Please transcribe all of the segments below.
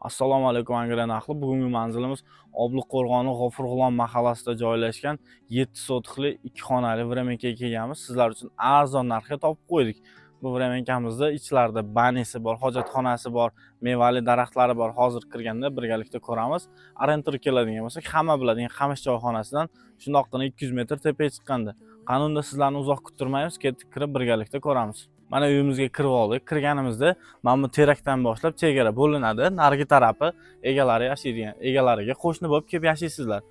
Assalomu alaykum, Angren ahli. Bugungi manzilimiz Oblik qo'rg'oni, G'ofur G'ulom mahallasida joylashgan 7 sotixli 2 xonali временка ga kelganmiz. Sizlar uchun arzon narxga topib qo'ydik. Bu временка mizda ichlarida баня si bor, hojatxonasi bor, mevali daraxtlari bor. Hozir kirganda birgalikda ko'ramiz. Ориентир keladigan bo'lsak, hamma biladigan Qamish choyxonasidan shundoqqina 200 metr tepaga chiqqanda. Qani unda, sizlarni uzoq kuttirmaymiz, ketdik, kirib birgalikda ko'ramiz. Mana, uyimizga kirib oldik. Kirganimizda mana bu terakdan boshlab chegara bo'linadi. Narigi tarafi egalari yashaydigan, egalariga qo'shni bo'lib kelib yashaysizlar.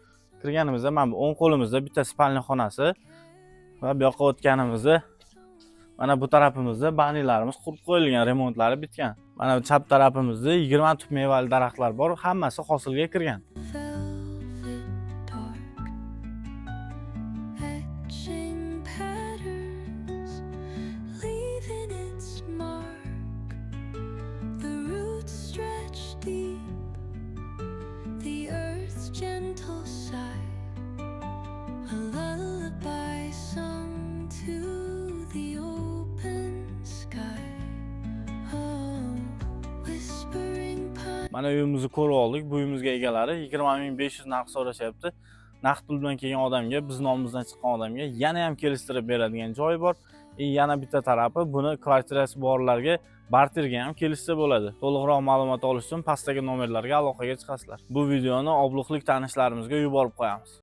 Kirganimizda mana bu o'ng qo'limizda bitta спальня xonasi va bu yoqqa o'tganimizda mana bu tarafimizda баня larimiz qurib qo'yilgan, remontlari bitgan. Mana bu chap tarafimizda 20 tup mevali daraxtlar bor, hammasi hosilga kirgan. Velvet dark, etching patterns, leaving its mark. The roots stretch deep, the earth's gentle sigh, a lullaby sung to the open sky. Oh, whispering pines. Mana, uyimizni ko'rib oldik. Bu uyimizga egalari 20 500 narx so'rashyapti. Naqd pul bilan kelgan odamga, biz nomimizdan chiqqan odamga yana ham kelishtirib beradigan joyi bor. И yana bitta tarafi, buni kvartirasi borlarga barterga ham kelishsa bo'ladi. To'liqroq ma'lumot olish uchun pastdagi nomerlarga aloqaga chiqasizlar. Bu videoni obluqlik tanishlarimizga yuborib qo'yamiz.